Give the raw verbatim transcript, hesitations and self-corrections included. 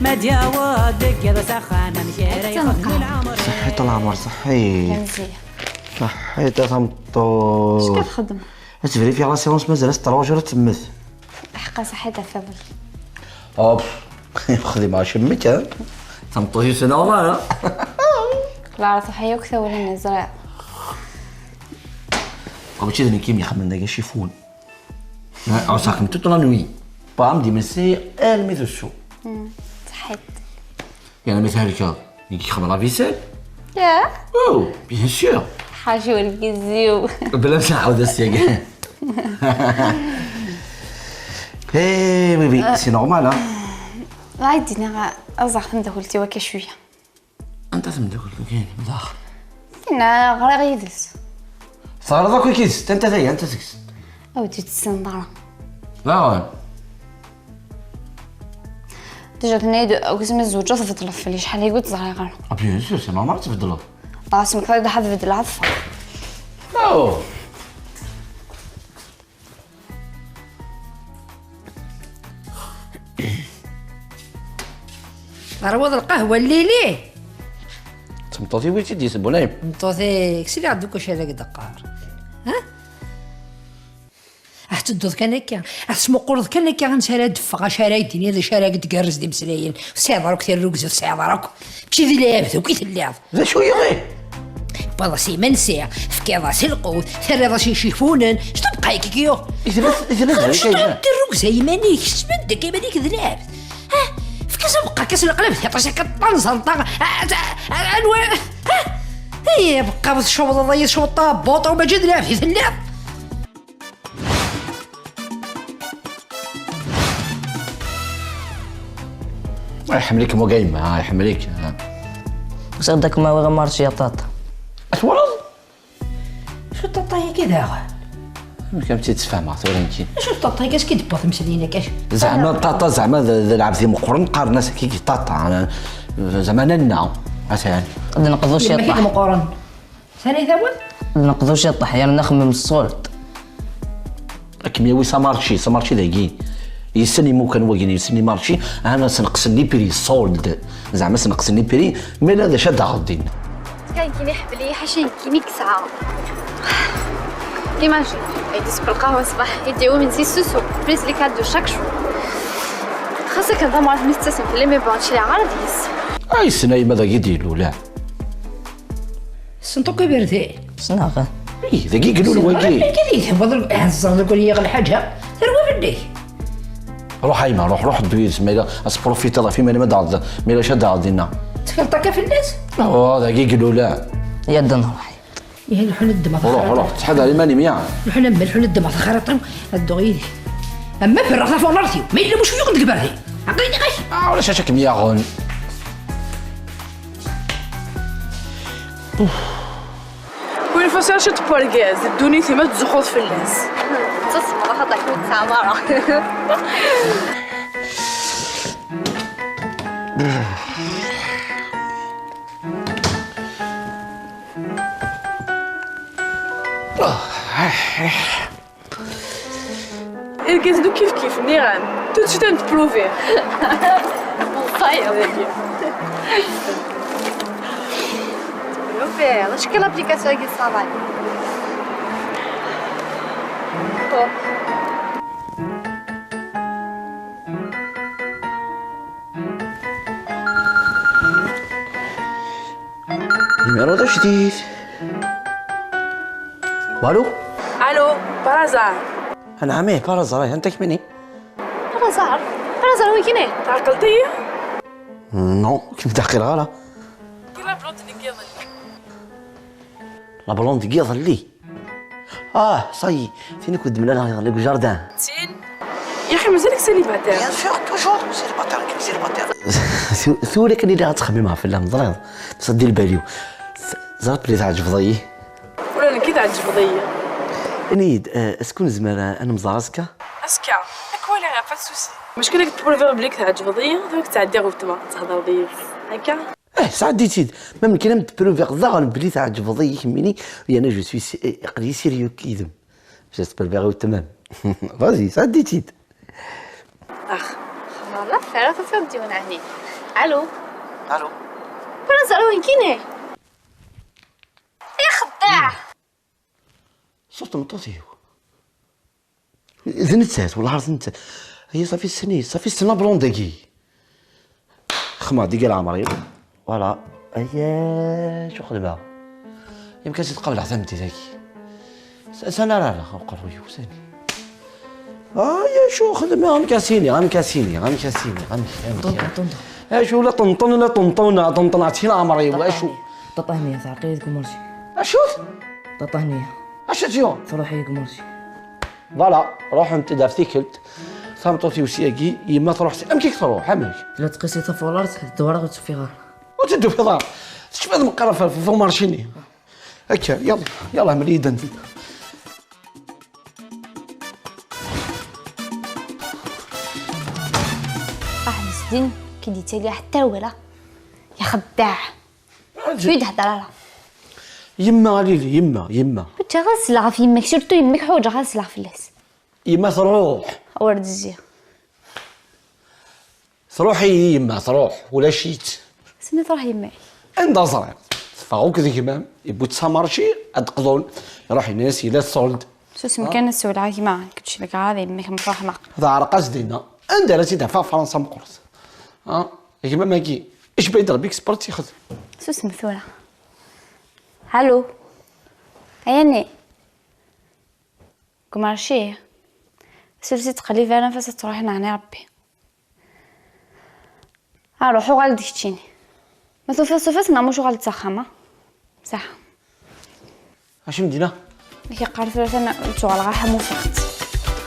Ma d-yaweḍ deg yiḍ s axxam, amek ara yexdem leɛmer? Ṣeḥḥiḍ a leɛmer, ṣeḥḥiḍ. Anzi. Ṣeḥḥiḍ a tameṭṭut. Acu txeddmeḍ? Ad tverifya la séance, mazal as-terwa ur temmet. Ḥqa ṣeḥḥiḍ a Faḍel. Hop. Xdimeɣ acemmek, ha? Tameṭṭut-is d normal, ha? Qleɛ ṣeḥḥi akk tawla-nni ẓriɣ. Mačči d nekk i m-ixedmen dagi acifun. Ɣas axem toute la nuit. Pam d imensi almi d usu. Ṣeḥḥiḍ. Yerna mi thelkeḍ, nekk i yexdem la vaisselle? Ya. Oh, bien sûr. Ḥaca urgaz-iw. Bla ma nɛawed ass-agi. Eh oui, oui, c'est normal, hein. Ad d-iniɣ aẓaɣ tamdakelt-iw akka cwiya. Anta tamdakelt-agi daxel? Tinna ɣriɣ yid-s. Teɣriḍ akk yid-s? Anta tayi? Anta deg-s? Aw, ur tt-tessineḍ ara. Daɣen? Déjà tenna-yi-d, deg wasmi tzewǧeḍ tbeddleḍ fell-i, acḥal aya ur tt-ẓriɣ ara. Ah, bien sûr, c'est normal ad tbeddleḍ. Dɣa asmi k-ḍaḥa tbeddel, ad teffeɣ. Oh! Terwiḍ lqahwa n Lili? D tmeṭṭut-iw i tt-id-yessewwen, ay. Tmeṭṭut-ik, sliɣ-d akk acu ara k-d-teqqar. Ha? Ad tedduḍ kan akka, ad tesmuquleḍ kan akka ansi ara d-teffeɣ, acu ara k-d-tini, d acu ara k-d-tgerrez d imeslayen. Ur tesɛiḍ ara akk tirrugza, ur tesɛiḍ ara akk. Mačči d lɛebd akk i telliḍ. D acu yeɣi? Tewwiḍ-as imensi, tefkiḍ-as lqut, terriḍ-as icifunen, s tebqa-k i yuɣ. Idles, idles, xemc idles. Tirrugza iman-ik, sbeddak iman-ik d lɛebd. Ha? Efk-as abeqqa, efk-as leqlab, tiṭ-is akka ṭṭanẓent, ha? Ha? Ha? Anwa? Ha? Ay, abeqqa, tcewḍeḍ, ay tcewḍeḍ tabbuṭ, u mačči d lɛebd i telliḍ. Iḥemmel-ik Mugayma, iḥemmel-ik. Usiɣ-d ad kem-awiɣ amarci a Ṭaṭa. Ad twalaḍ? Acu Ṭaṭa-yagi daɣen? Amek am tt-id-sfehmeɣ tura nekki? Acu Ṭaṭa-yagi, acu k-id-tewweḍ temsal-inek? Zeɛma Ṭaṭa, zeɛma d, d lɛebd imeqqren, qqaren-as akka i Ṭaṭa. Zeɛma nanna, atan. Ad d-neqḍu ciṭṭaḥ. Yemma-k i d-meqqren. Sani d awal? Neqḍu ciṭṭaḥ, yerna xemmem ṣṣult. Ad kem-yawi s amarci, s amarci dagi. Yessen imukan wagini, yessen imarci, ɛni sneqsen les prix, sold. Zeɛma sneqsen les prix, ma yella d acu ad d-taɣeḍ din? Kan kini ḥbli, ḥaca kini yesɛa. Imagine, ad d-iseww lqahwa ṣṣbeḥ, ad d-yawi imensi s usu, plus les cadeaux chaque jour. Xas akken tamart mi tettasem fell-i, mais bon, mačči d lɛar deg-s. Ah, yessen a yemma dagi d-ilul, ah. Ssent akk iberdan. Ssneɣ. Ih, dagi i ilul wagi. Amek i d-ihewweḍ, ah, teẓẓareḍ akk-, yiɣ lḥaǧa, terwa fell-ak. Ruḥ a yemma, ruḥ, ruḥ ddu yid-s, ma yella ad tprofitiḍ ɣef iman-im ad d-taɣeḍ, ma yella acu ad d-taɣeḍ dinna. Tettkelṭ akka fell-as? Oh, dagi i ilul, ah. Ya d nruḥ. Ihi nḥun ddmeɣ. Ruḥ, ruḥ, ttḥadar iman-im, ya. Nḥun am nḥun ddmeɣ taxriṭ-iw, ad dduɣ yid-k. Ama ferreɣ tafunart-iw, ma yella mucu yuɣen deg iberdan. Aql-i nniɣ-ak. Ah, ulac acu kem-yaɣen. Win ifassen ciṭ n wergaz, ddunit-im ad tzuxxuḍ fell-as. Tettasmeḍ axaṭer kem-id-tesɛa mara. Irgazen akk kif kif, nniɣ-am. Tout de suite ad t-prouviɣ. Meẓẓayeḍ dagi. Prouviɣ, d acu kan l'application-agi tessawal. Numéro d ajdid. Allô? Allô, par hasard. Anɛam, ih, par hasard, ih, anta kemmini? Par hasard? Par hasard, wigini? Tɛeqleḍ-iyi? Non, kem-d-ɛqileɣ ara. Di la blonde n yiḍelli. La blonde n yiḍelli? Ah, ça y est, tin i kent-d-mlaleɣ iḍelli deg jardin. Tin? Yaxi mazal-ik célibataire? Bien sûr, toujours célibataire, kem célibataire. Tu-, tura kan i lliɣ ad ttxemmimeɣ fell-am, teẓriḍ. Ẓer di lbal-iw. Ẓriɣ belli tɛeǧbeḍ-iyi. Ula d nekk i tɛeǧbeḍ-iyi. Ini-yi-d, eh, est-ce que nezmer, eh, ad nemẓer azekka? Azekka? Ad k-waliɣ, y a pas de souci. Mačči kan ad k-d-pruviɣ belli tɛeǧbeḍ-iyi, tura ad k-ttɛeddiɣ weltma, ad thedreḍ yid-s. Akka? Eh, sɛeddi-tt-id. Ma mekkin ad m-d-pruviɣ daɣen belli tɛeǧbeḍ-iyi kemmini, yerna je suis si-, eh, aql-iyi sérieux yid-m. J'espère bien weltma-m. Vas-y, sɛeddi-tt-id. Ax, xemmer la fara tufiḍ-d yiwen ɛni. Allô. Allô. Wala ẓriɣ win kini. Ixeddaɛ. Ṣṣut n tmeṭṭut-iw. D nettat, wellah d nettat. Aya ṣafi ssni, ṣafi ssna blonde-agi. Xma deg leɛmer-iw. Voilà. Aya, acu xedmeɣ? Yemka si tqableɣ tameddit-agi. S-, sana ara rreɣ uqerruy-iw, sani. Aya, acu xedmeɣ? Amek asini, amek asini, amek asini, amek, amek. Ṭunṭun, ṭunṭun. Acu la ṭunṭun, la ṭunṭun, ṭunṭun, ɛti leɛmer-iw, acu? Ṭaṭa hniya, teɛreq-iyi deg umersi. Acu? Ṭaṭa hniya. Acu tt-yuɣ? Truḥ-iyi deg umersi. Voilà, ruḥent-d ɣef tikkelt. Tameṭṭut-iw syagi, yemma truḥ si-, amek i k-truḥ, amek? Tella tqisi tafulart, dewreɣ ur tt-ufiɣ ara. Ur tt-id-tufiḍ ara? Tecfiḍ meqqar ɣef, ɣef umarci-nni? Akka, yalla, yalla, mel-iyi-d anda. Aḥbes din, ki d-yettali ḥetta wala. Ixeddaɛ. Ur yi-d-hedder ara. Yemma, a Lili, yemma, yemma. Ǧǧiɣ ad sleɣ ɣef yemma-k, surtout yemma-k ḥwaǧeɣ ad sleɣ fell-as. Yemma truḥ. Ur d-zziɣ. Truḥ-iyi yemma, truḥ, ulac-itt. Sani truḥ yemma-k? Anda ẓriɣ? Teffeɣ akk d gma-m, yewwi-tt s amarci, ad d-qḍun. Iruḥ yenna-yas yella ṣṣold. Susem kan, ad ssiwleɣ i gma, kečč d gma, d yemma-k mfeṛḥen. Teɛreq-as dinna. Anda ara tt-id-afeɣ Fransa meqqret? Ha? Gma-m-agi, icba-yi-d Rebbi, kkes tt-ixdem. Susem tura. Allô. Ayani. Deg umarci. Sers ur ttqellib ara anef-as ad truḥ, neɛni Rebbi. Aruḥ, uɣal-d keččini. Ma tufiḍ, tufiḍ, neɣ muc, uɣal-d s axxam, a? Saḥa. Acu m-d-yenna? Ak-iqqar tura tana ur ttuɣaleɣ ara ḥamu fiɣ-tt.